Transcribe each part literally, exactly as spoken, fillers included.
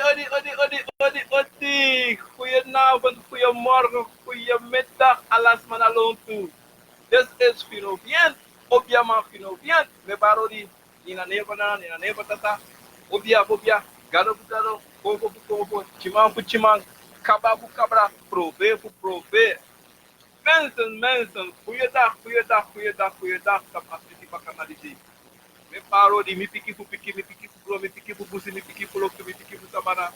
Odi, odi, odi, odi, odi. Goedenavond, goedemorgen, goedemiddag, alasma na lontu. This is Finovient, Obiaman Finovient. Mi e bari odi, ini a nen fu Nana, ini a nen fu Tata. Obia fu obia, gado fu gado, konfo fu konfo, tyiman fu tyiman, kabra fu kabra, profe fu profe. Mensen, mensen, goeiedag, goeiedag, goeiedag, goeiedag, tapu a switi baka na disi. Mi e bari odi, mi pikin fu pikin, mi pikin fu bron, mi pikin fu busi, mi pikin fu loktu, mi pikin fu sabana.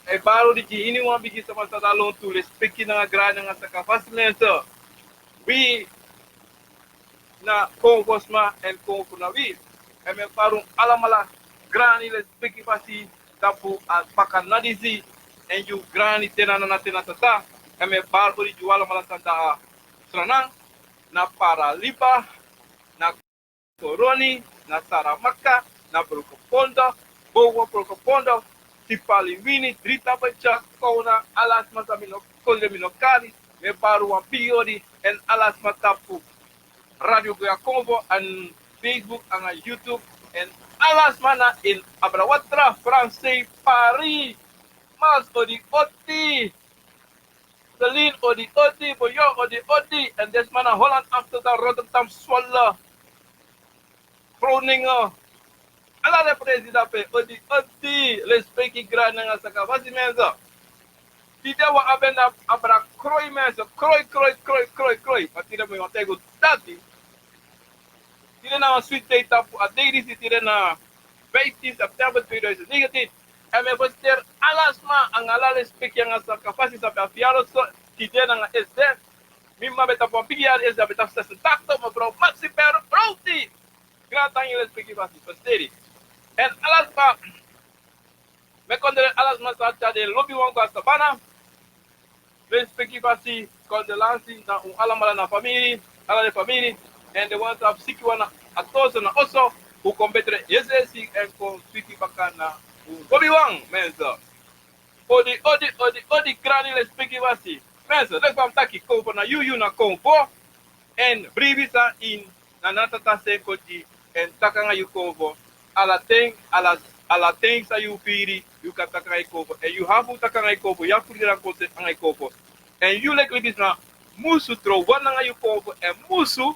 Mi e bari odi gi iniwan bigi sama san de na lontu, lespeki nanga grani nanga sakafasi, mensen. Wi na konfosma èn konfo na wi. Èn mi e bari un alamala grani lespeki fasi tapu a baka na disi. Èn yu grani te na Nana, te na Tata. Èn mi e bari odi gi un alamala san de na Sranan, na Paraliba, na Coronie, na Saramacca, na Brokopondo, boven Brokopondo, Sipaliwini, Drietabadja, Kouna, alasma san mi no kondre, mi no kari. Mi e bari un wan bigi odi èn alasma tapu Radio Goya Konfo, èn Facebook, nanga YouTube, èn alasma na ini Abrawatra, Fransei, Paris. Mas odi odi. Celine odi odi, Boyo odi odi, èn den sma na Holland, Amsterdam, Rotterdam, Zwolle, Groningen. Ala den presi dape, odi odi, lespeki grani nanga sakafasi, mensen. Tide wi abi en na abra kroi, mensen, kroi, kroi, kroi, kroi, kroi. Ma tide mi wani taigi un dati. Tide na wan switi dei tapu a dei disi, tide na vijftien september tweeduizend negentien. Èn mi e feliciteri alasma nanga ala lespeki nanga sakafasi san ben abi yari so tide nanga esde. Mi mama ben tapu wan bigi yari esde, a ben tapu zesentachtig, mevrouw Maxi Bero Brouti. Grantangi, lespeki fasi, feliciteri. Èn alasma, mi e kondre alasma san tyari den lobiwan go na sabana. Lespeki fasi, kondoleansi na un alamala, na famiri, ala den famiri. Èn den wan san abi sikiwan na a toso na oso, un kon betre yesi yesi èn kon switi baka na un lobiwan, mensen. Odi odi odi odi, grani lespeki fasi. Mensen, leki fa mi taki, konfo na yu, yu na konfo. Èn bribi san ini Nana, Tata seni kon gi, èn taki nanga yu konfo. Ala ten, ala, ala ten san yu firi, yu kan taki nanga yu konfo. Èn yu abi fu taki nanga yu konfo, yu abi fu liri nanga yu konfo. Èn yu leki libisma musu tron wan nanga yu konfo, èn musu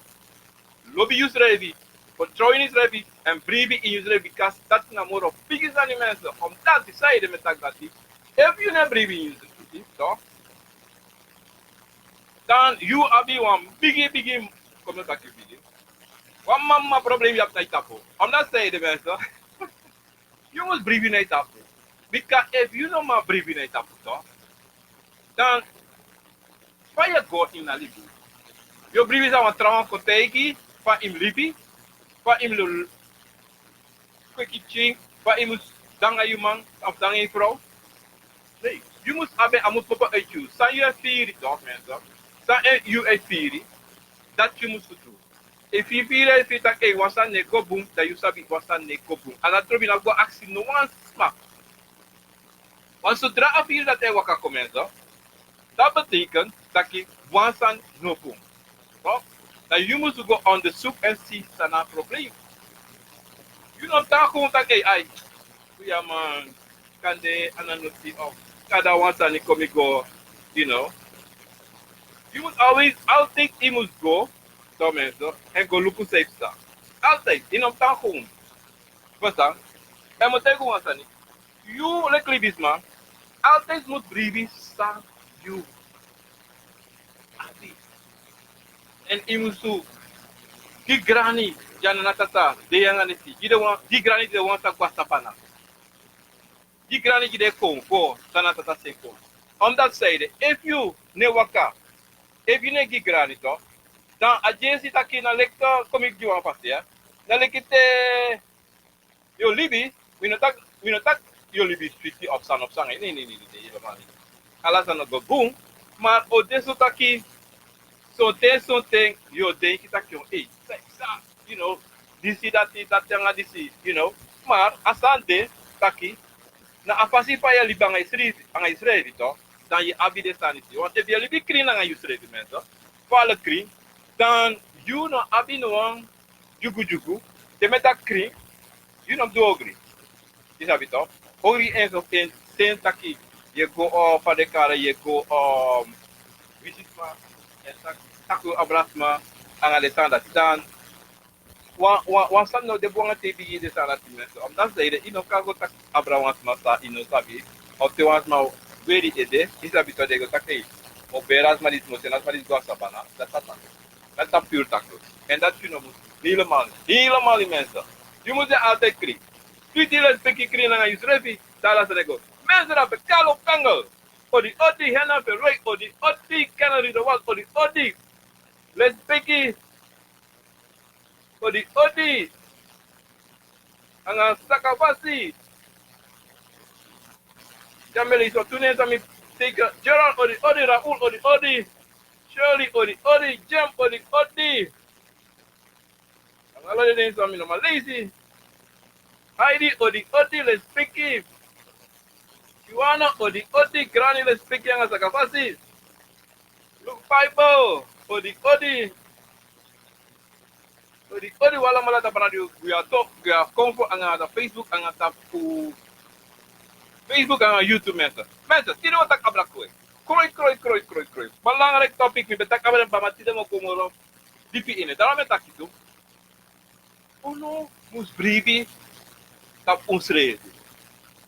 lobi yusrefi, kontrol ini yusrefi, èn bribi ini yusrefi, bikasi dati na moro bigi sani, mensen. Omdati, san ede mi e taki dati? Efu yu no e bribi ini yusrefi, toch, dan yu abi wan bigi, bigi, kon mi taki bigi, wan mama problem yu abi na yu tapu. Omdati, san ede, mensen, yu mus bribi na yu tapu. Bika efu yu no man bribi na yu tapu, toch, dan fa yu e go ini a libi? Yu o bribi san wan trawan kon taigi fa yu mus libi, fa yu mus kweki pikin, fa yu mus de nanga yu man of de nanga yu frow? Nee, yu mus abi, a mus popo uiti yu. San yu e firi, toch, mensen, san yu e firi, dati yu mus du. Efu yu firi, efu yu taki wan sani no e go bun, dan yu sabi wan sani no e go bun. A no trobi, no go aksi no wan sma. Want zodra a firi dati e waka kon, mensen, dati betekent taki wan sani no bun. Toch? Dan yu mus go onderzoek èn si san na a probleem. Yu no tan kon taki, ai, ya man, kande a no noti of kande a wan sani kon mi go, you know. Yu mus always, altijd yu mus go, toch, mensen, èn go luku san yu psa. Altijd, yu no tan kon. Pasa, èn mi o taigi wan sani. Yu leki libisma, altijd mus bribi san yu abi. Èn yu mus gi grani, gi Nana, Tata, den yanga neti, gi den wan, gi grani, den wan san go na sabana. Gi grani, gi den konfo san Nana, Tata seni kon. Omdati, san ede, efu yu no e waka, efu yu no e gi grani, toch, dan a dyesi taki na leki, kon mi gi wan fasi, ya. Na leki te yu o libi, mi no taki, mi no taki yu o libi switi of san of san, nee, nee, nee, nee, nee, helemaal niet. Ala sani no go bun, ma a o de so taki sonten, sonten yu o denki taki, ei, sa, sa, you know, disi, dati, dati nanga disi, you know. Ma a sani de taki na a fasi fa yu e libi nanga yusrefi, nanga yusrefi, toch, dan yu abi den sani disi. Want efu yu e libi krin nanga yusrefi, mensen, fa ala krin, dan yu no abi no wan dyugudyugu. Te mi e taki krin, yu no mus du ogri. Yu sabi, toch? Ogri enzo en ten taki yu e go, uh, fa den kari, yu e go, um, visiti sma, èn taki, taki abra sma anga den sani dati. Dan wan, wan, wan sani no de bun anga te yu bigin den sani dati, mensen. Omdat dan yu no kan go taki abra wan sma san yu no sabi. Of te wan sma weri ede, yu sabi, so den go taki: "Ei, mi o beri a sma disi, mi o seni a sma disi go na sabana." Dati a taki. Dati a pure taki. Èn dati yu no mus, helemaal niet. Helemaal niet, mensen. Yu mus de altijd clean. Te yu no e lespeki, clean anga yusrefi, dan ala sani e go. Mensen, dan ben kalo kangel. Odi odi, Hernan Ferwey, odi odi, Kennedy de Wal, odi odi. Lespeki. Odi odi. Anga sakafasi. Jameli, so tu nen san mi teki. Gerald, odi odi, Raoul, odi odi. Shirley, odi odi, Jem, odi odi. Anga ala den nen san mi no man leisi. Heidi, odi odi, lespeki. Juana, odi odi, Granny, lespeki anga sakafasi. Luke Bible, odi odi. Odi odi, un alamala tapu Radio Guyane, Guyane Konfo, anga tapu Facebook, anga tapu Facebook, anga YouTube, mensen. Mensen, tide wi o taki abra kroi. Kroi, kroi, kroi, kroi, kroi. Belangrijk topic, mi ben taki abra, ma tide mi o kon moro dipi ini en. Daarom mi e taki tu. Unu mus bribi tapu unsrefi.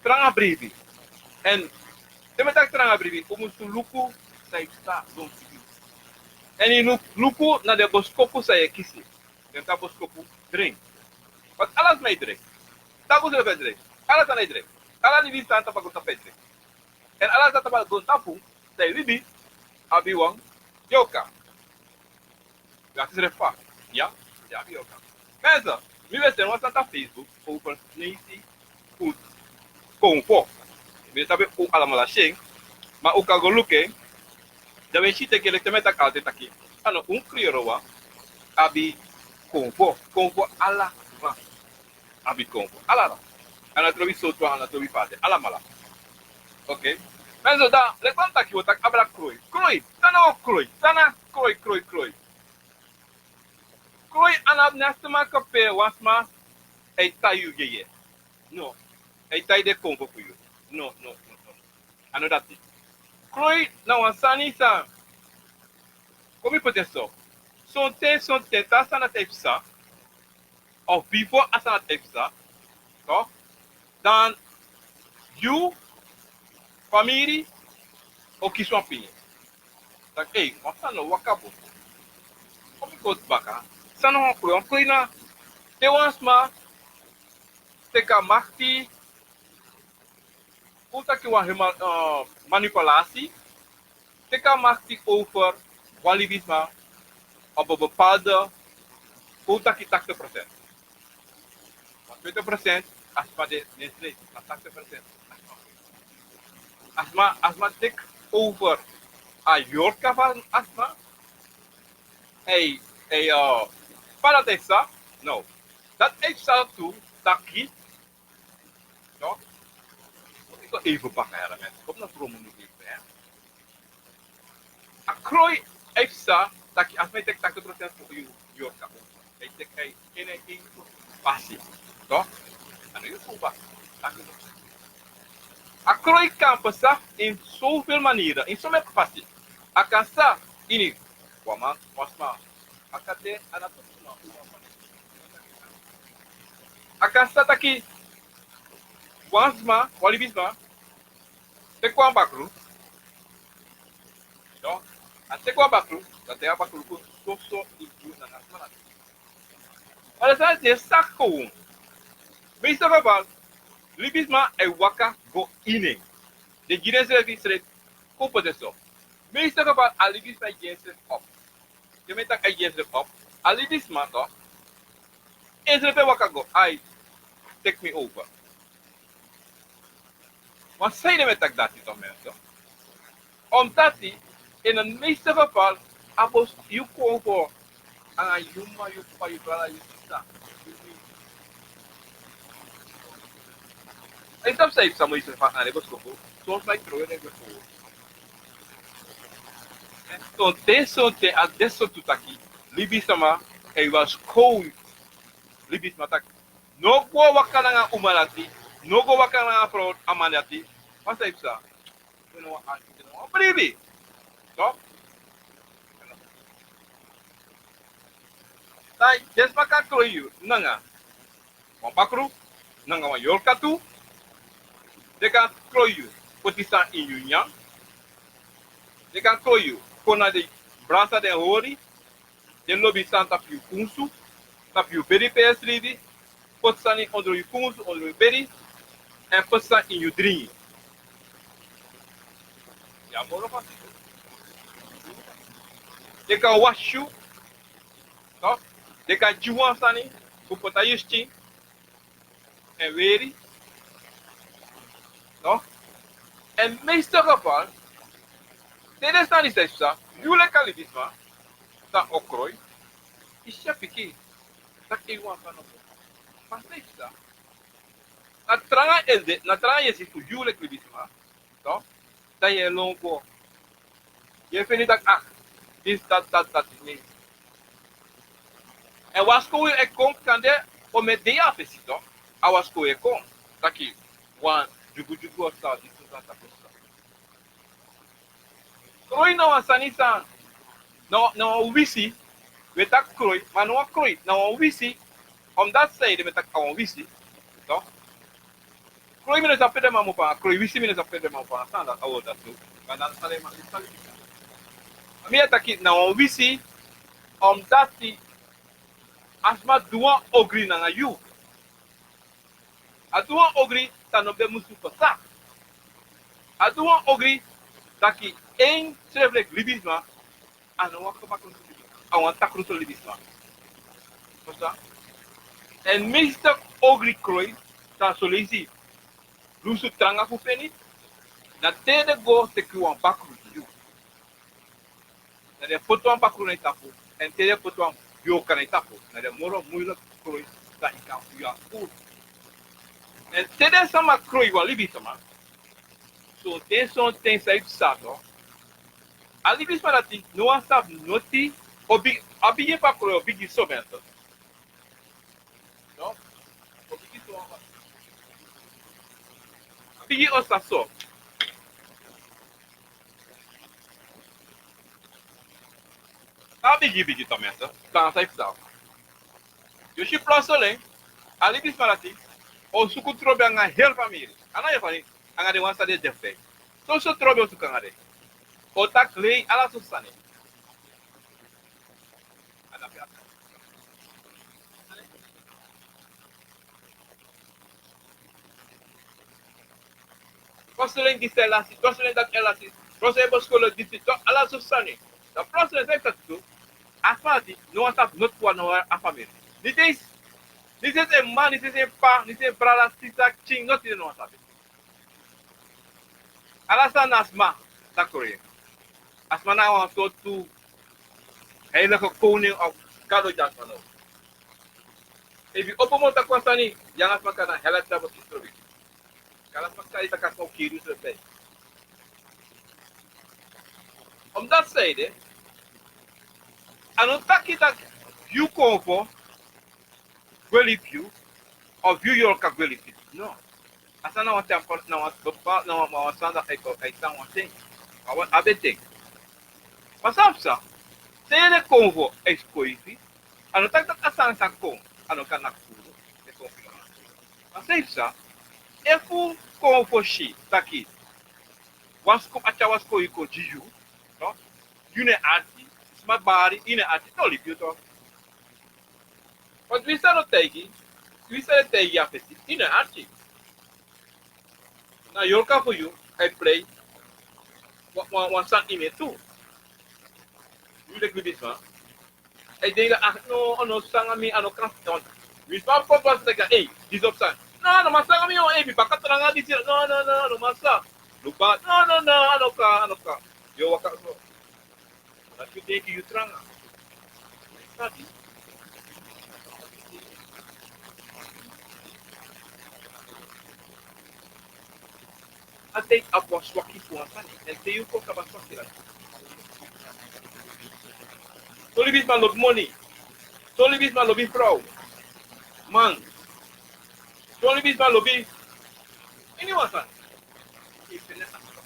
Tranga bribi. Èn te mi e taki tranga bribi, un mus luku san e psa rondom yu. Èn yu luku na den boskopu san yu e kisi. Den taki boskopu, drink. Want ala sma e drink. Tapu unsrefi e drink. Ala sani e drink. Ala libi san tapu a grontapu e drink. Èn ala san tapu a grontapu san e libi abi wan yorka. Yu e si srefi fa, ya, yu abi yorka. Mensen, mi ben seni wan sani tapu Facebook over Sneisi Food Konfo. Mi no sabi efu un alamala si en, ma un kan go luku en. Dan wi e si te, leki te mi e taki altijd taki, a no un kriyoro wan abi konfo. Konfo ala sma abi konfo. Ala sma. A no trobi sowtu wan, a no trobi fa a de, alamala. Oké. Mensen, dan leki fa mi taki, wi o taki abra kroi. Kroi. San na wan kroi? San na kroi, kroi, kroi? Kroi a no abi niks te maken pe wan sma e tai yu yeye. No. E tai den konfo fu yu. No, no, no, no. A no dati. Kroi na wan sani san, kon mi poti en so. Sonten, sonten, te a sani dati e psa, of bifo a sani dati e psa, toch, dan yu famiri o kisi wan pini. Taki: "Ei, wan sani no waka bun. Kon mi go baka." San na wan kroi? Wan kroi na te wan sma teki a makti, un taki wan hema, eh, manipulatie. Teki a makti over wan libisma op een bepaalde, un taki tachtig procent. Want twintig procent a sma de, de, de, maar tachtig procent a sma. A sma, a sma teki over a yorka fu a sma. Hey, hey, eh, fa dati e psa? No. Dati e psa tu taki, no? Kon mi go even baka, ya, mensen. Kom na promo nu even, hè. A kroi e psa taki a sma e teki tachtig procent fu yu yorka. A e teki en, en, en fasi. Toch? A no yu fu baka. Tachtig procent. A kroi kan psa in zoveel manieren, in sommige fasi. A kan psa ini wan man, wan sma. A kan de, a no fu sma, wan man. A kan psa taki wan sma, wan libisma, teki wan bakru. No? A teki wan bakru, dan te a bakru kon soso ini yu nanga sma. Ma den sani de saki kon. Meeste geval, libisma e waka go ini en. Den gi densrefi srefi, kon poti en so. Meeste geval, a libisma e gi ensrefi op. Yu e taki a e gi ensrefi op. A libisma, toch, ensrefi e waka go, ai, teki mi over. Want sanede mi e taki dati, toch, mensen? Omdat in de meeste geval, a boskopu yu konfo, anga yu mama, yu papa, yu brada, yu sisa. A e sabi san e psa, ma yu sabi fa a de, boskopu. Soms na yu trowe den boskopu. Sonten, sonten, a de so tu taki libisma e warskow libisma taki: no go waka nanga a uma dati, no go waka nanga a frow, a man dati, Wan san yu psa, yu no wan arki, yu no wan bribi. Toch? Dan den sma kan kroi yu nanga wan bakru, nanga wan yorka tu. Den kan kroi yu, poti san ini yu nyan. Den kan kroi yu, kon na den brasa den hori. Den lobi san tapu yu kunsu, tapu yu bedi pe yu e sribi, poti sani ondro yu kunsu, ondro yu bedi, èn poti sani ini yu dringi. Yu abi moro fasi. Den kan wasi yu, toch? Den kan gi yu wan sani fu poti na yu skin. Èn weri. No? Èn meeste geval, te den sani san yu sa, yu leki libisma, san o kroi, yu si a pikin, taki yu wan sani o kroi. Ma san yu sa, na tranga ede, na tranga yesi fu yu leki libisma, toch? Dan yu e lon go. Yu e feni taki, ah, disi, dati, dati, dati, nei. Èn wan skow e kon kande, o mi e de a fesi, toch? A wan skow e kon. Taki, wan dyugudyugu o sa, disi o sa, dati o sa. Kroi na wan sani san, na, na wan wisi, wi e taki kroi, ma na wan kroi, na wan wisi, omdat san ede mi e taki a wan wisi, toch? Kroi mi no sabi pe den man mu pasa, kroi wisi mi no sabi pe den man mu pasa, san dati a word dati tu. Ma dan san den man, san den man. Mi e taki na wan wisi, omdat a sma du wan ogri nanga yu. A du wan ogri san no ben musu pasa. A du wan ogri taki en srefi leki libisma, a no wan kaba kon, a wan takru so libisma. Pasa. Èn meeste ogri kroi, san soleisi lusu tranga fu feni, na te den go teki wan bakru gi yu. Na den poti wan bakru na yu tapu, èn te den poti wan yorka na yu tapu, na den moro muiliki kroi san yu kan fu yu a skul. Èn te den sama kroi wan libisma, so te sonten san yu psa, toch? A libisma dati no wani sabi noti, o bi-, a bigin fu a kroi o bigin so, mensen. No? O bigin so, a bigin o sa so. A bigin bigin, toch, mensen. Dan san yu psa. Yu si plotseling, a libisma dati o suku trobi anga heri famiri. A no yu feni, anga den wan san de dichtbij. Soso trobi o suku anga den. O taki lei, ala soso sani. A dati a Plotseling disi e lasi, plotseling dati e lasi, plotseling boskolo disi, toch, ala soso sani. Dan plotseling san yu sa du, a sma dati no wani sabi noti fu wan na a famiri. Ni den, ni den mma, ni den ppa, ni den brada, sisa, pikin, noti den no wani sabi. Ala sani na sma sa kroi en. A sma na wan sortu heilige koning of gado gi a sma now. Efu yu opo mout taki wan sani, yu anga sma kan na hel, a travel fu trobi. Kan a sma kan taki a sma o kiri yu so. Omdat san ede, a no taki taki yu konfo gwe libi yu, of yu yorka gwe libi yu. No. A sani na wan tempo, na wan, na wan, na wan sani dati e kon, e tan wanten. A wan, a ben ten. Ma san psa, te yu e konfo e skoifi, a no taki taki a sani sa kon, a no kan naki furu. E kon furu. Ma san psa, efu konfo si taki wan skow, a tyari wan skow kon gi yu, no? Yu no e arki, sma bari, yu no e arki, no libi yu, toch. Want wi san no taigi, wi san no taigi a fesi, yu no e arki. Na yorka fu yu e prei wan, wan, wan sani ini en tu. Yu leki libisma. E denki taki, ah, no, a no sanga mi, a no kan. Mi sma poti wan sani taki, ei, disi o psa. No, a no man sanga mi, o, ei, mi baka tranga disi. No, no, no, a no man sa. Luku, no, no, no, a no kan, a no kan. Yu o waka so. Dati yu denki yu tranga. A ten a kon swaki fu wan sani. Èn te yu kon kaba swaki dati. Son libisma lobi moni. Son libisma lobi frow. Man. Son libisma lobi iniwan sani. Yu feni a sma.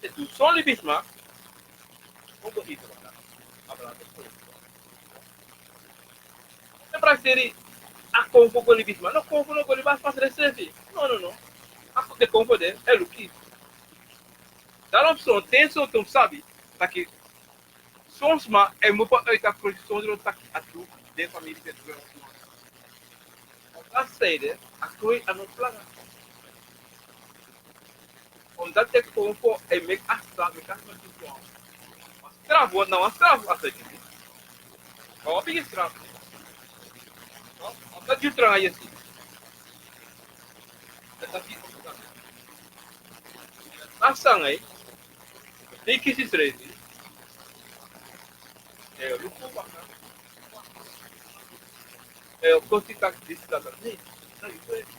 Te du son libisma, kon go iti waka. Abra de kon. Te prakseri, a kon fu go libisma. No, kon fu no go libi a sma srefi. No, no, no. A kon de kon fu de, e luku. Daarom son ten son ten un sabi taki son sma e mupu uit a kroi sondro taki a du den famiri de. Omdat zij de a kroi a no planga. Omdat de kon fu e meki a sma, meki a sma tu kon. Wan straf, want na wan straf a sma e kisi. Ma wan bigi straf. Omdat yu tranga yesi. A sanga, e, den kisi srefi. E, luku baka. E, kosi taki disi, dati, dati. Ne, na yu srefi.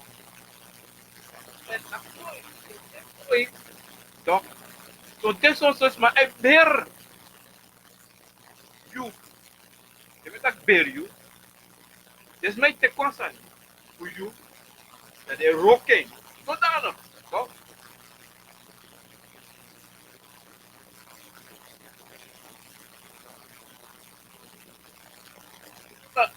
E, na kroi, e, kroi. Toch? So, den son sma e beri yu. Efu mi taki beri yu, den sma e teki wan sani fu yu, dan den e wroko en. Zodanig, toch?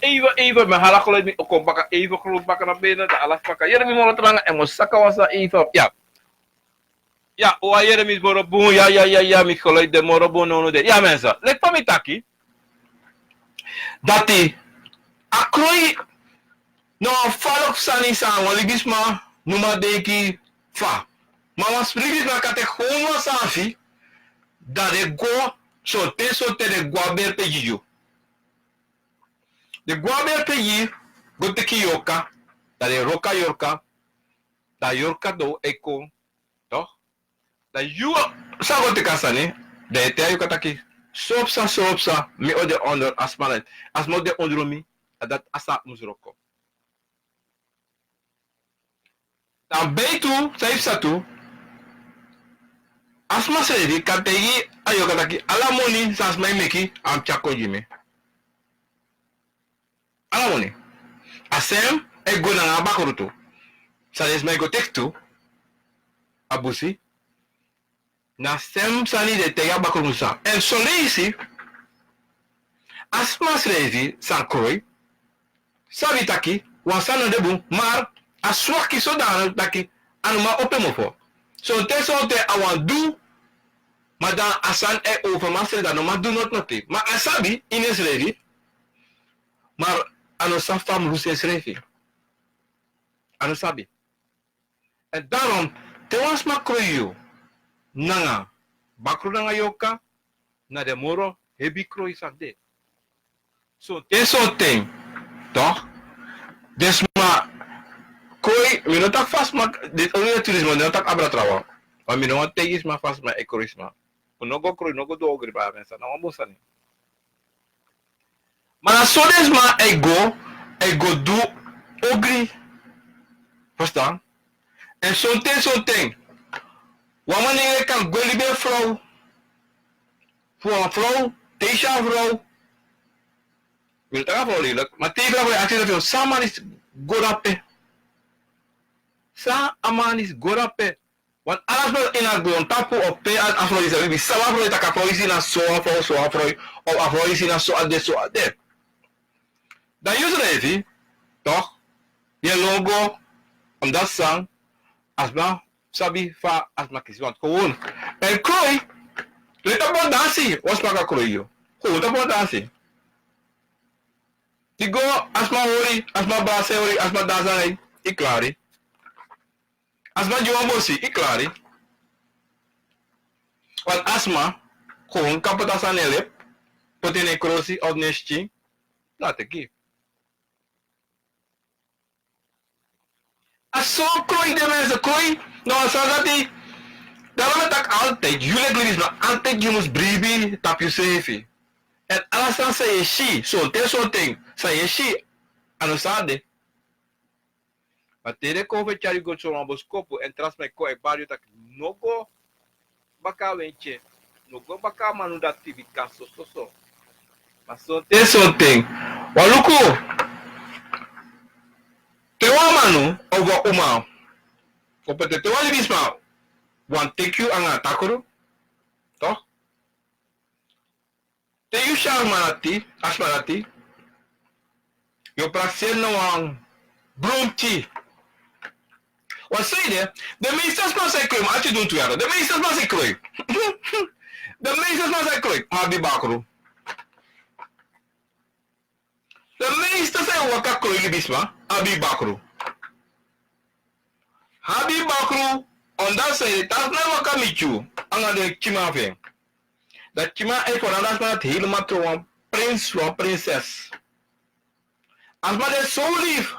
Even, even, mi hala geluid, mi kon baka, even geluid baka na benen, dan alles baka. Yere mi moro tranga, en mi saka wan sani even, ya. Ya, un e yere mi moro bun, ya, ya, ya, ya, mi geluid de moro bun, no, no, de. Ya, mensen, leki fa mi taki. Dati, a kroi, no, faloku sani san wan libisma no man denki fa. Ma wan libisma kan teki wan sani fu yu, dan den go, so ten, so ten den go a beri pe gi yu. Den go a beri pe gi yu, go teki yorka, dan den wroko a yorka, dan yorka doro e kon. Toch? Dan yu sa go teki a sani, dan yu e taigi a yorka taki, so psa, so psa, mi o de ondro a sma, a sma o de ondro mi, a dati a sma mus wroko. Dan bij tu, san yu psa tu, a sma srefi kan taigi a yorka taki, ala moni san a sma e meki, a mus tyari kon gi mi. Ala moni. A sem e go nanga a bakru tu. San den sma e go teki tu a busi. Na a sem sani den e taigi a bakru tu san. Èn son leisi, a sma srefi san kroi sabi taki wan sani no de bun, maar a swaki zodanig taki a no man opo en mofo. Sonten, sonten a wani du, ma dan a sani e overmaster en, dan a no man du noti noti. Ma a sabi ini ensrefi, maar a no sabi fa a mus lusu ensrefi. A no sabi. Èn daarom, te wan sma kroi yu nanga bakru nanga yorka, na den moro hebi kroi san de. Sonten, sonten, toch? Den sma kroi, mi no taki fa sma, den only turismo, mi no taki abra trawan. Ma mi no wani taigi sma fa sma e kroi sma. Un no go kroi, no go du ogri, baya mensen, na wan bun sani. Ma na so den sma e go, e go du ogri. Verstaan? Èn sonten, sonten, wan manengre kan go libi en frow. Fu wan frow, te yu si a frow. Mi no taki a frow lelijk, ma te yu si a frow, yu e aksi yu srefi, san a man disi go drape? San a man disi go drape? Want ala sma ini a grontapu o pe a frow disi e libi, sabi a frow, taki a frow disi na so a frow, so a frow, of a frow disi na so a de, so a de. Dan yu srefi, toch, yu e lon go, omdat san, a sma sabi fa a sma kisi, want gewoon. Èn kroi, leti a poti dansi, wan sma kan kroi yu. Gewoon, leti a poti dansi. Yu go, a sma hori, a sma brasa hori, a sma dansi nanga yu, yu klari. A sma gi wan bosi, yu klari. Want a sma, gewoon kan poti a sani na en lip, poti en na en krosi of na en skin, dan a teki. A so kroi, den mensen, kroi, na wan sani dati, daarom mi e taki altijd, yu leki libisma, altijd yu mus bribi tapu yusrefi. Èn ala sani san yu e si, sonten, sonten, san yu e si, a no san a de. Ma te den kon fu e tyari yu go so na wan boskopu, èn tra sma e kon e bari yu taki, no go baka a wentye, no go baka a manu dati bika sososo. Ma sonten, sonten, wan luku. manu of wan uma, kon poti te wan libisma wani teki yu nanga a takru, toch? Te yu si a sma dati, a sma dati, yu o prakseri na wan bromki. Wan sani de, den meeste sma san e kroi, ma ati duntu yara. Den meeste sma san e kroi. Den meeste sma san e kroi, ma abi bakru. Den meeste san e waka kroi libisma, abi bakru. Abi bakru, omdat san e taki na waka miti yu, anga den kiman fu en. Dan kiman e kon na a sma dati helemaal tron wan prins, wan prinses. A sma de so lief.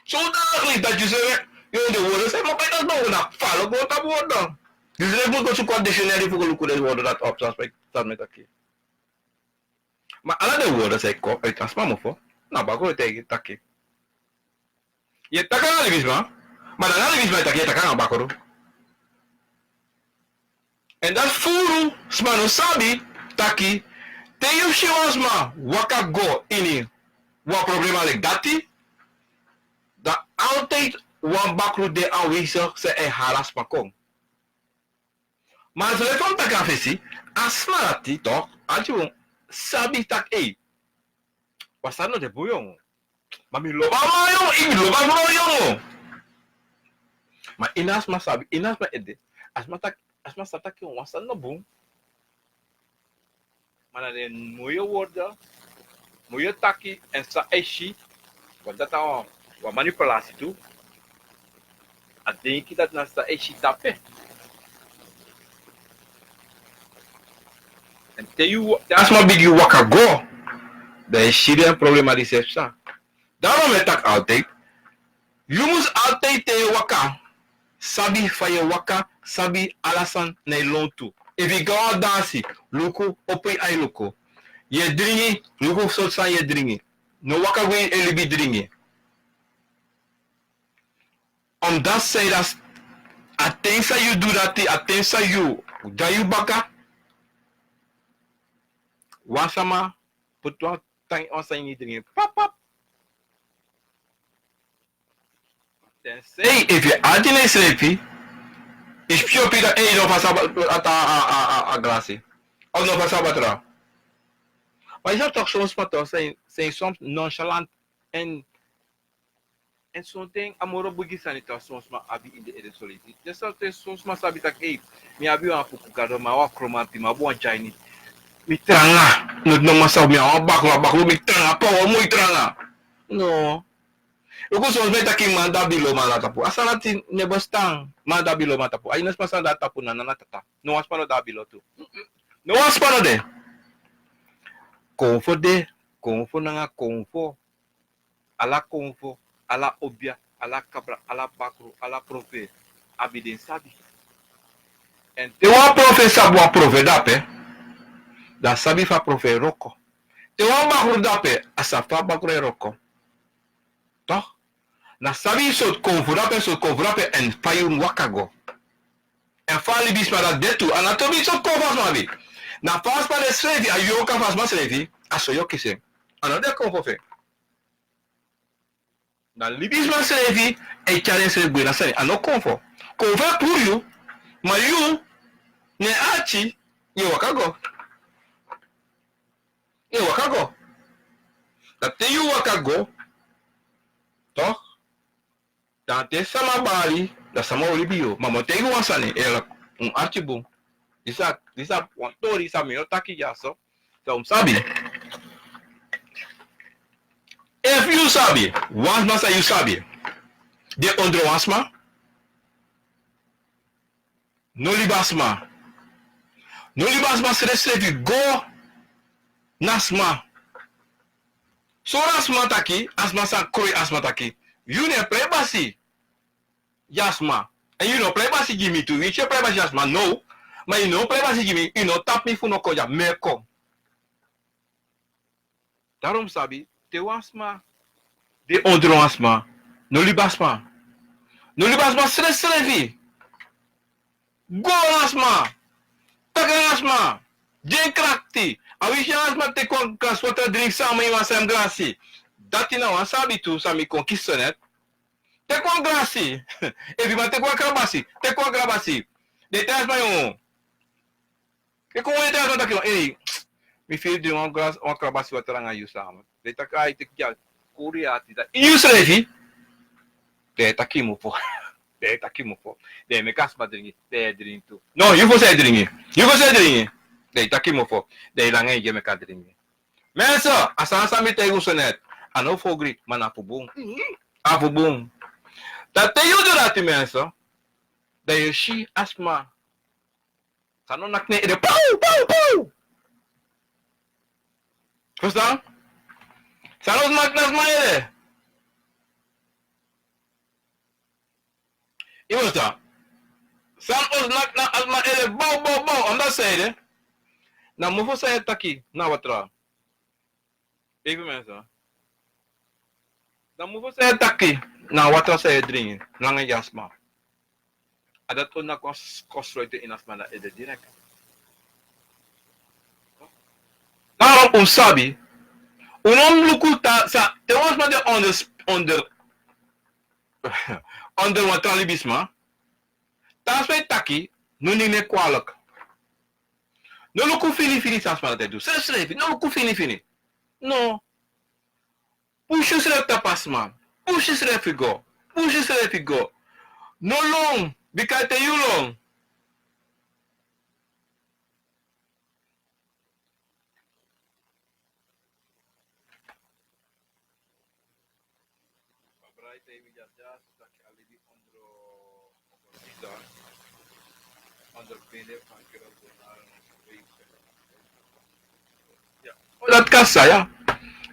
So dagelijk dat yu srefi, yu en de woorden san e meki a sma na falo go tapu woorden. Yu srefi mus go suku wan dictionary fu go luku den woorden dati op, san mi taki. Ma ala den woorden san e kon uit a sma mofo, na bakru e taigi taki. Yu e taki nanga libisma, ma na nanga libisma yu e taki, yu e taki nanga bakru. En dati furu sma no sabi taki, te yu si wan sma waka go ini wan problema leki dati, dan altijd wan bakru de aanwezig san e hari a sma kon. Ma a srefi fa mi taki a fesi, a sma dati toch, a tyu sabi taki, ei, wan sani no de bun yongu. Ma mi lobi a man yongu, mi lobi a man yongu. Ma ini a sma sabi, ini a sma ede, a sma taki, a sma sabi taki wan sani no bun. Ma na den moi woorden, moi taki, en san a e si, want dati na wan, wan manipulatie tu. A denki dati na san a e si tapu en. En te yu, te a sma bigin waka go, dan yu si den problema disi e psa. Daarom mi e taki altijd, yu mus altijd te yu e waka, sabi fa yu e waka, sabi ala sani na yu lontu. Efu yu go na wan dansi, luku, opo yu ain luku. Yu e dringi, luku sortu sani yu e dringi. No waka gwe e libi dringi. Omdat san yu dati, a ten san yu du dati, a ten san yu, dan yu baka. Wan sama poti wan tan, wan sani ini yu dringi. Pap, pap. Tensei efu yu e arki na yusrefi, yu sipiopi dan, ei, no fasi a, a, a, a, a glasi. Of no fasi a batra. Ma yu sabi toch son sma toch, zijn, zijn soms nonchalant en, en sonten a moro bigi sani toch son sma abi ini den ede so leisi. Den son, son sma sabi taki, ei, mi abi wan puku gado, mi abi wan kromanti, mi abi wan dyaini. Mi tranga. No, no man sabi, mi abi wan bakru, bakru, mi tranga, pawa moi tranga. No. Luku son sma e taki man de na bilo, man de na tapu. A sani dati no e bestaan, man de na bilo, man de na tapu. A ini sma san de na tapu na nana, tata. No wan sma no de na bilo tu. No wan sma no de. Konfo de, konfo nanga konfo. Ala konfo, ala obia, ala kabra, ala bakru, ala profe abi den sabi. En te wan profe sabi wan profe dape, dan a sabi fa profe e wroko. Te wan bakru dape, a sabi fa bakru e wroko. Toch? Na sabi sortu konfo dape, sortu konfo dape, en fa yu mus waka go. En fa libisma dati de tu, a no trobi sortu konfo a sma abi. Na fa a sma de srefi, a yu e waka fa a sma srefi, a so yu o kisi en. A no de konfo fu en. Na libisma srefi e tyari ensrefi gwe na sani, a no konfo. Konfo e puru yu, ma yu, na yu ati, yu e waka go. Yu e waka go. Dan te yu waka go, toch? Dan te sama bari, dan sama o libi yu. Ma mi o taigi yu wan sani, eerlijk, un arki bun. Disi a, disi a wan tori san mi no taki dyaso, san un mus sabi. Efu yu sabi wan sma san yu sabi de ondro wan sma, no libi a sma. No libi a sma srefsrefi go na sma. Sori a sma taki, a sma san kroi a sma taki, yu no e prei basi gi a sma. En yu no prei basi gi mi tu, wi tu e prei basi gi a sma, no. Ma yu no prei basi gi mi, yu no tapu mi fu no kon dya, mi e kon. Daarom sabi, te wan sma de ondro wan sma, no libi a sma. No libi a sma srefsrefi. Go na sma. Taki nanga sma. Gi en krakti. A winsi nanga sma teki wan glasi water dringi sama ini wan sem glasi. Dati na wan sabi tu san mi kon kisi so net. Teki wan glasi. Efu yu man teki wan krabasi, teki wan krabasi. Den e taigi a sma: Yu, e kon wan e taigi a sma taki: Ei, mi firi dringi wan glas, wan krabasi watra nanga yu sama. Den e taki: Ai, teki, ya, kori yu ati. Dan yu srefi, den e taki mofo. Den e taki mofo. Den e meki a sma dringi, den e dringi tu. No, yu fosi e dringi. Yu fosi e dringi. Den e taki mofo. Den e langa en gi en meki a dringi. Mensen, a sani san mi taigi un so net, a no fu ogri, ma na fu bun. A fu bun. Dan te yu du dati, mensen, dan yu si a sma san no naki na en ede, pow, pow, pow. Verstaan? San no naki na sma ede. Yu verstaan? San no naki na a sma ede, bow, bow, bow. Omdat san ede, na mofo san yu e taki na watra. Even mensen. Dan mofo san yu e taki na watra san yu e dringi nanga yu a sma. A dati o naki wan s-, kon sluiten ini a sma na ede direct. Daarom un sabi, un no mus luku ta-, sa-, te wan sma de onder, onder, onder wan tra libisma, te a sma e taki, no neem en kwalijk. No luku fini fini san a sma dati e du. Srefsrefi, no luku fini fini. No. Pusu yusrefi tapu a sma. Pusu yusrefi go. Pusu yusrefi go. No lon, bika te yu lon. Ya. O dati kan sa ya.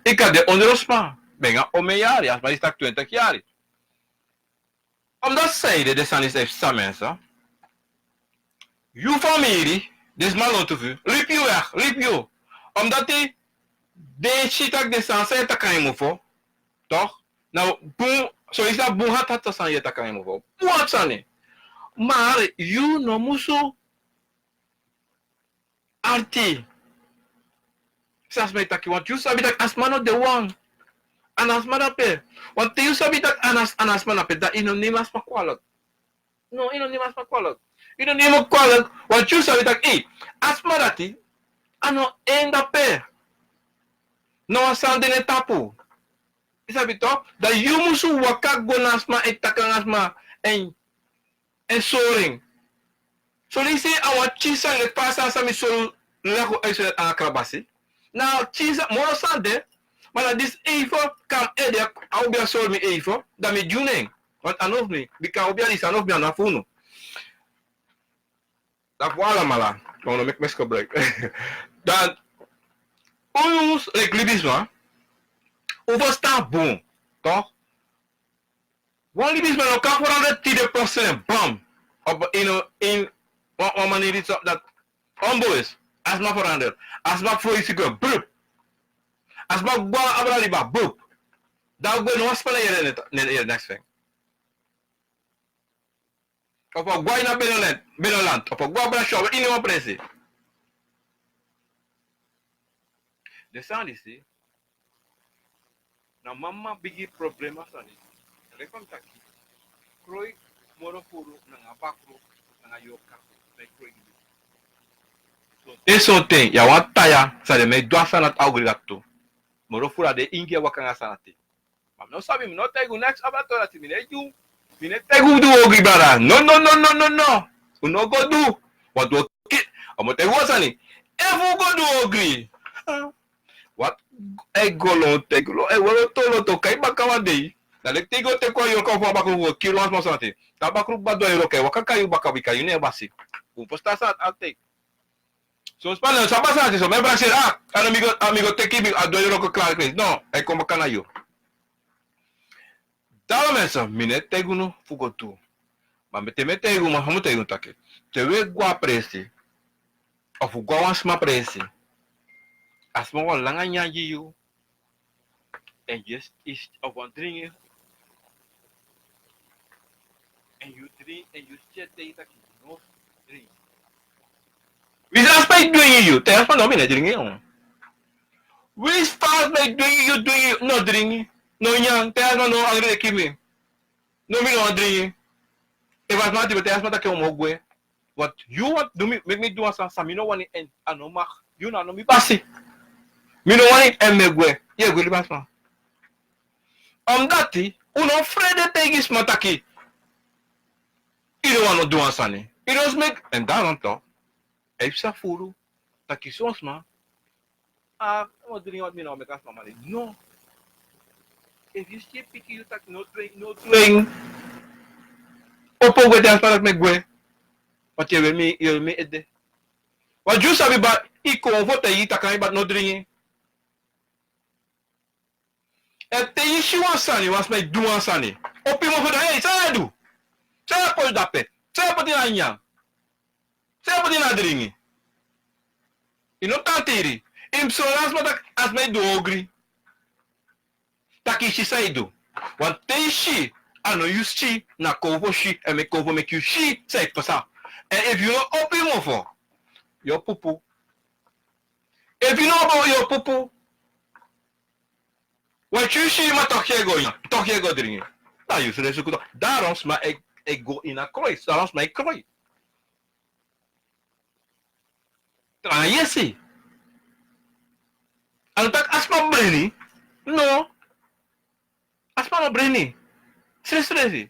Yu kan de ondro sma. Benga omen yari, a sma disi taki twintig yari. Omdat san ede, den sani disi e psa, mensen. Yu famiri, den sma lontu fu yu, libi yu weg, libi yu. Omdat den si taki den sani san yu e taki nanga en mofo, toch? Na bun, so yu sabi, bun hati hati sani yu e taki nanga en mofo. Bun hati sani. Maar yu no musu arti san a sma e taki, want yu sabi taki a sma no de wan. A no a sma dape. Want te yu sabi taki a no a, a no a sma dape, dan yu no neem a sma kwalijk. No, yu no neem a sma kwalijk. Yu no neem en kwalijk, want yu sabi taki, ei, a sma dati, a no en dape. No wan sani de na en tapu. Yu sabi toch? Dan yu musu waka go na a sma, e taki nanga a sma, en, en sori en. Solisi a wan pikin sani leki fa a sani san mi sori yu, leki un e sori nanga krabasi. Na pikin sani, moro sani de, ma na disi even, kan ede, a obi a sori mi even, dan mi gi unu en. Want a no fu mi, bika a obi a disi, a no fu mi, a no fu unu. Dan fu alamala, ma un no meki misbruik. Dan, un mus, leki libisma, un ferstan bun, toch? Wan libisma no kan verander tide procent, bam. Op, in, in, wan, wan maniri so dat onbewust. A sma verander. A sma foisi go, brup. A sma go abra liba, brup. Dan go no wan sma na yere net, net, yere next thing. Of a go na binnenland, binnenland. Of a go abra shop, ini wan presi. Den sani disi, na mama bigi problema sani. Leki fa mi taki, kroi moro furu nanga bakru, nanga yorka, na e kroi gi. Sonten, sonten, yu wani taya, san den man e du a sani dati, a ogri dati tu. Moro furu a de ingi e waka nanga sani dati. Ma mi no sabi, mi no taigi un neks, a bra tori dati mi no e du. Mi no e taigi un du ogri, brada. No, no, no, no, no, no. Un no go du. Want un o ki-, a mi o taigi un wan sani. Efu un go du ogri, wat e go lontu, e go lontu, e go lontu, lontu, kai baka wan dei. Na leki te yu go teki wan yorka fu a bakru, fu go kiri wan sma sani. Te a bakru kba doro, yorka e waka kai yu baka, bika yu no e basi. Un ferstan san a taki. Son sma no sabi san a taki, son man e prakseri, ah, a no mi go, a mi go teki mi, a doro yorka klari kles. No, a e kon baka na yu. Daarom mensen, mi no e taigi unu fu go du. Ma mi, te mi e taigi unu, ma fa mi o taigi unu taki, te wi e go a presi, of wi go a wan sma presi, a sma wani langa nyanyan gi yu, en yu e, yu e, of wan dringi, en yu dringi, en yu e taigi taki no dringi. Winsi a sma e dringi yu, te a sma no, mi no e dringi yu. Winsi fa a sma e dringi yu, dringi yu, no dringi. No nyan, te a sma no, angri e kiri mi. No, mi no wani dringi. Efu a sma dringi, te a sma taki en o mu gwe. Wat yu wani du mi, meki mi du wan sani san mi no wani, èn a no mag. Yu na no mi basi. Mi no wani, èn mi e gwe. Yu e gwe libi a sma. Omdati un no frede taigi sma taki yu no wani du wan sani. Yu no meki, èn daarom toch, a e psa furu taki son sma, a, no dringi, want mi no meki a sma mali. No. Efu yu si yu pikin, yu taki no dringi, no dringi. Opo gwe, dan a sma taki mi e gwe. Want yu e weri mi, yu e weri mi ede. Want yu sabi, baka yu kon fu taigi yu taki a yu baka no dringi. Èn te yu si wan sani, wan sma e du wan sani, opo yu mofo, dan: "Hei, san yu e du? San yu e poti dape? San yu e poti na nyan? San yu e poti na dringi?" Yu no tan tiri. Yu mus sori a sma taki a sma e du ogri. Taki yu si san yu du. Want te yu si, a no yu si, na kon fu si, èn meki kon fu meki yu si san e pasa. Èn efu yu no opo yu mofo, yu o pupu. Efu yu no opo, yu o pupu. Wan tu si, ma toch yu e go, toch yu e go dringi. Na yu srefi suku toch. Daarom sma e, e go ini a kroi. Daarom sma e kroi. Tranga yesi. A no taki a sma breni. No. A sma no breni. Srefi srefi.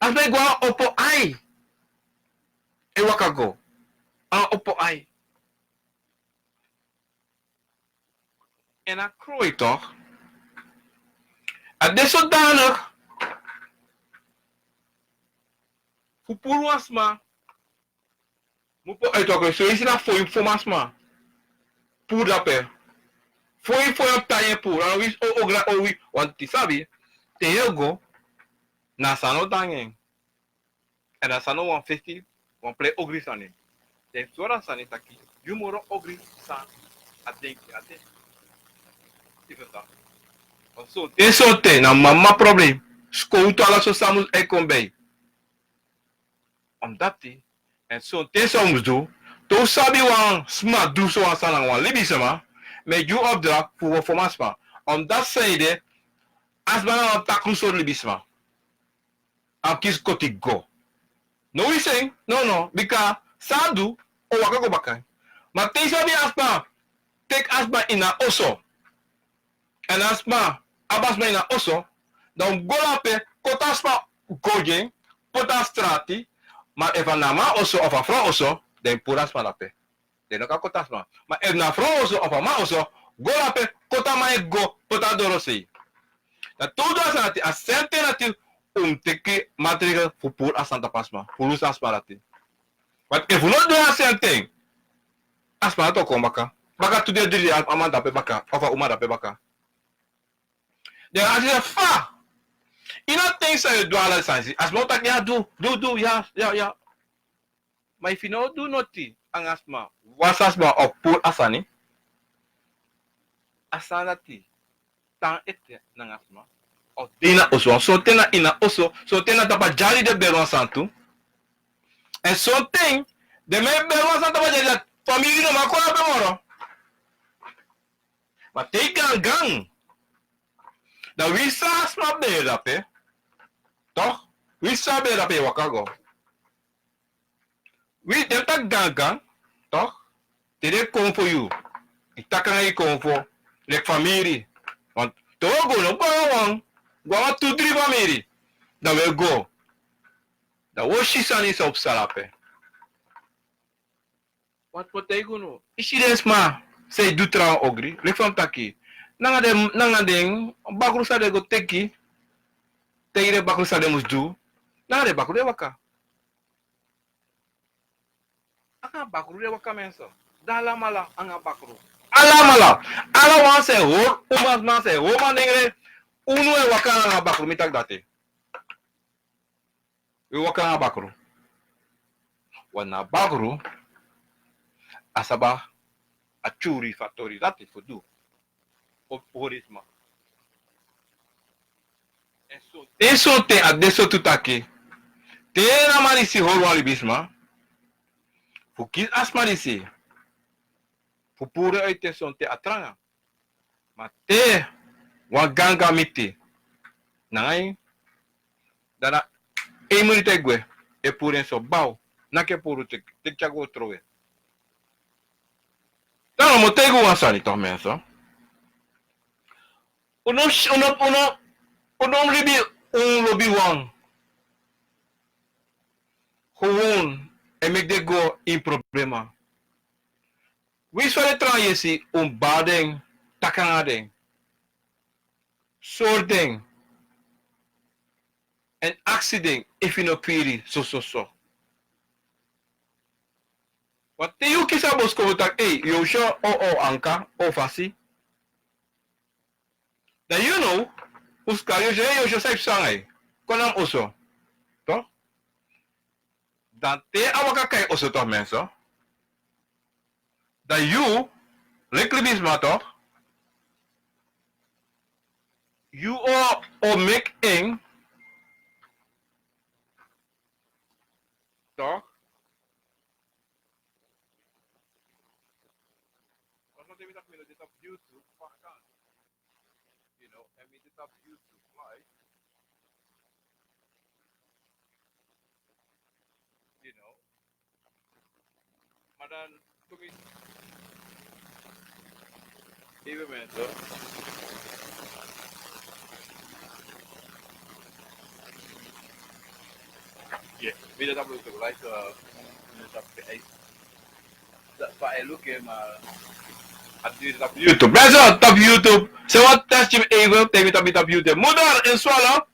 A sma e go a opo ai. E waka go a opo ai. Èn a kroi toch. A de zodanig fu puru wan sma. Mu puru, ai, toch, so yu si na foi fu a sma. Puru dape. Foi, foi o tan yu e puru. A no wisi o, o gra, o wi, want yu sabi, te yu e go, na sani o tan nanga en. Èn a sani o wan fesi, wan prei ogri sani. Den sori a sani taki yu moro ogri san a denki a de. Yu ferstan? So, den sortu na mama problem. Skowtu, ala sortu sani mus e kon bij. Omdati, èn sonten san un mus du, te un sabi wan sma du so wan sani nanga wan libisma, mi e gi un opdracht fu un fon a sma. Omdati sanede, a sma na wan takru sortu libisma. A kisi koti go. No wisi en, no, no, bika san a du o waka go baka. Ma te yu sabi a sma teki a sma ini a oso, èn a sma abi a sma ini a oso, dan un mus go dape, koti a sma go gi en, poti a strati, ma efu a na a man oso of a frow oso, dan yu puru a sma dape. Den no kan koti a sma. Ma efu na a frow oso of a man oso, go dape, koti a man e go, poti a dorosei. Dan te un du a sani dati, a senten dati un mus teki maatregel fu puru a sani tapu a sma, fu lusu a sma dati. Want efu un no du a senten, a sma dati o kon baka. Baka tu dei, dri dei, a man dape baka, of a uma dape baka. Dan a si fa, yu no denki san yu e du ala sani. A sma o taki ya, du, du, du, ya, ya, ya. Ma efu yu no du noti nanga sma, wasi a sma of puru a sani, a sani dati tan ete nanga sma. Of de ini a oso, sonten na ini a oso, sonten na tapu a dyari den beri wan sani tu. Èn sonten den man e beri wan sani tapu a dyari, dati famiri no man kon dape moro. Ma te yu gangan, dan winsi a sma beri dape, toch, winsi a beri dape, yu e waka go. Wi, den taki gangan, toch? Te den kon fu yu, yu taki nanga yu kon fu, leki famiri. Want te wi o go, no go nanga wan, go nanga tu, dri famiri. Dan wi e go. Dan wi o si sani san o psa dape. Want mi o taigi unu, yu si den sma san e du trawan ogri, leki fa mi taki, nanga den, nanga den bakru san den go teki, taigi den bakru san den mus du, nanga den bakru den waka. Anga bakru den waka, mensen. Dan alamala anga bakru. Alamala. Ala wan san e hori umasma, san e hori manengre, unu e waka nanga bakru, mi taki dati. Wi e waka nanga bakru. Want na bakru a sabi a tyuri fu a tori dati fu du. Of hori sma. Èn so, te sonten a de so tu taki, te na man disi hori wan libisma, fu kisi a sma disi fu puru en uiti, sonten a tranga. Ma te wan gangan miti nanga yu, Dan na één minuut e gwe, e puru en so, bau, naki e puru, teki, teki tyari go trowe. Dan mi o taigi un wan sani toch mensen. Un no, un no, un no, un no libi un lobiwan. Gewoon e meki den go ini problema. Winsi fa den trawan yesi, un bari den, taki nanga den, sori den, èn aksi den efu yu no piri so so so. Want te yu kisi a boskopu taki, ei, yu o si o, o anka, o fasi. Dan yu no, un skari yu o si, yu o si san yu psa nanga yu. Kon na mi oso. Toch? Dan te a waka kon na yu oso toch mensen. Dan yu, leki libisma toch? Yu o, o meki en. Toch? Paso te mi taki mi no de tapu YouTube, pa kan. You know, èn mi de tapu YouTube live. You know. Maar dan kom ik even mensen. Yeah, mi de tapu YouTube live, uh, mi de tapu Facebook. Fa e luku, ma a diri tapu YouTube. Mensen, tapu YouTube. Ze wat test je even, tapu, tapu, tapu YouTube. Moeder in Zwolle,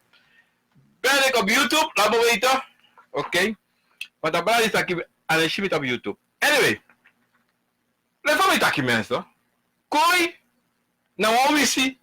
ben ik op YouTube? Laat me weten. Oké. Want dan blijf ik, a no e si mi tapu YouTube. Anyway. Leki fa mi taki mensen. Koi na wan wisi